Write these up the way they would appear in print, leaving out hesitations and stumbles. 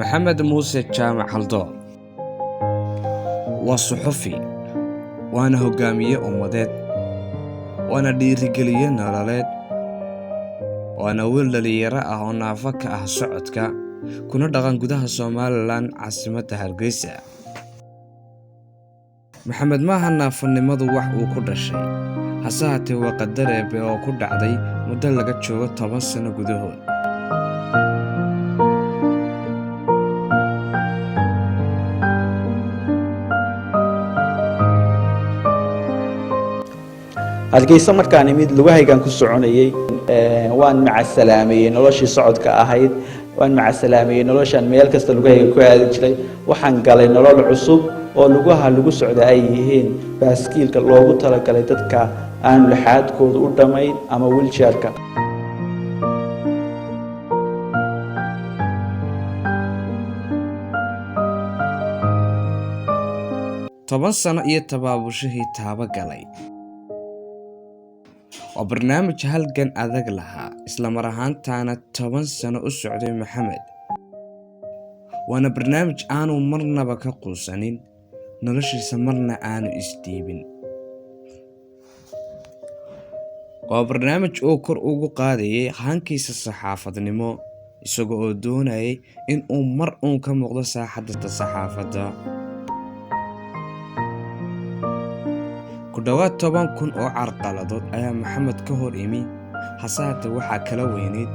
Maxamed Muuse Jaamac Haldoor waa suxufi, waana hogaamiye ummadeed, waana dhiirigeliye nololeed, waana wiil dhalinyaro ah oo naafo ka ah socodka, kuna dhaqan gudaha Somalilan, caasimadda Hargeysa. Maxamed maaha naafonimadu wax uu ku dhashay, hase haatee waa qadar Eebbe oo ku dhacday muddo laga joogo 10 sano gudahood. Hargeysa markaan imid lugahaygaan ku soconayey. Waan macasalaameeyey noloshii socodka ahayd, waan macasalaameeyey noloshaan meel kasta lugahayga ku aadi jiray. Waxaan galay nolol cusub oo lugaha lagu socda ay yihiin baaskiilka loogu talagalay dadka aanu laxaadkooda u dhammayn ama wheelchairka. 10 sano iyo tabaabushihii taabo galay waa barnaamij halgan adag lahaa, isla mar ahaantaana 10 sano u socday Maxamed, waana barnaamij aanu marnaba ka quusanin noloshiisa, marna aanu isdhiibin. Waa barnaamij uu kor ugu qaadayay hankiisa saxaafadnimo, isaga oo doonayay in uu mar uun ka muuqdo saaxadda saxaafadda. Ku dhowaad 10,000 oo carqaladood ayaa Maxamed ka hor imi, hase haatee waxaa kala weyneyd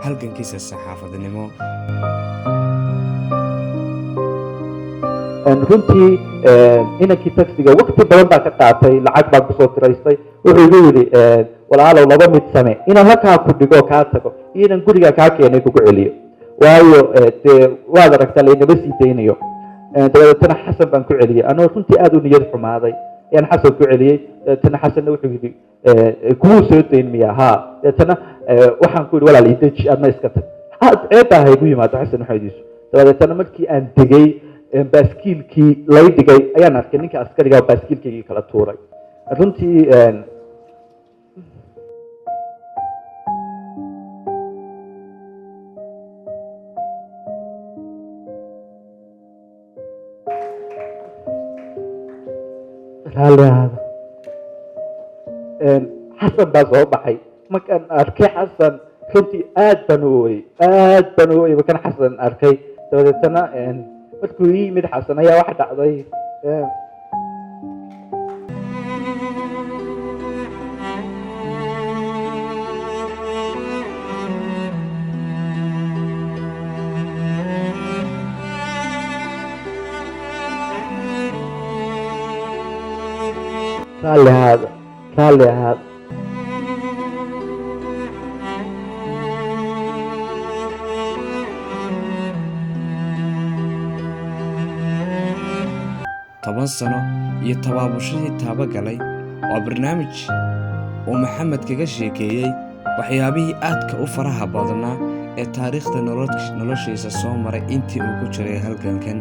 halgankiisa saxaafadnimo. Runtii inankii taxiga waqti badan baan ka qaatay, lacag baan kusoo tiraystay. Wuxuu igu yidhi, "Walaalow, laba mid same: inaan halkaa ku dhigo kaa tago iyo inaan gurigaa kaa keenay kugu celiyo, waayo dee waad aragtaa laynama sii daynayo." Dabadeetana Xasan baan ku celiyey. Anoo runtii aada u niyad xumaaday ayaan Xasan ku celiyey. Dabeetana Xasanna wuxuu yidhi, "Kumuu soo dayn miya?" Ha. Dabeetana waxaan ku yidhi, "Walaal, ideji, adna iska tag, ceebaa ha igu yimaado Xasan maxamediisu." Dabadeetana markii aan degay, baaskiilkii lay dhigay, ayaan arkay ninka askariga oo baaskiilkaygii kala tuuray. Runtii raalli ahaada. Xasan baa soo baxay. Markaan arkay Xasan, runtii aad baan u ooyey, aad baan u ooyey markaan Xasan arkay. Dabadeetana markuu ii yimid Xasan ayaa waxa dhacday raalli ahaada, raalli ahaada. 10 sano iyo tabaabushihii taabo galay waa barnaamij uu Maxamed kaga sheekeeyey waxyaabihii aadka u faraha badnaa ee taariikhda noloshiisa soo maray intii uu ku jiray halgankan.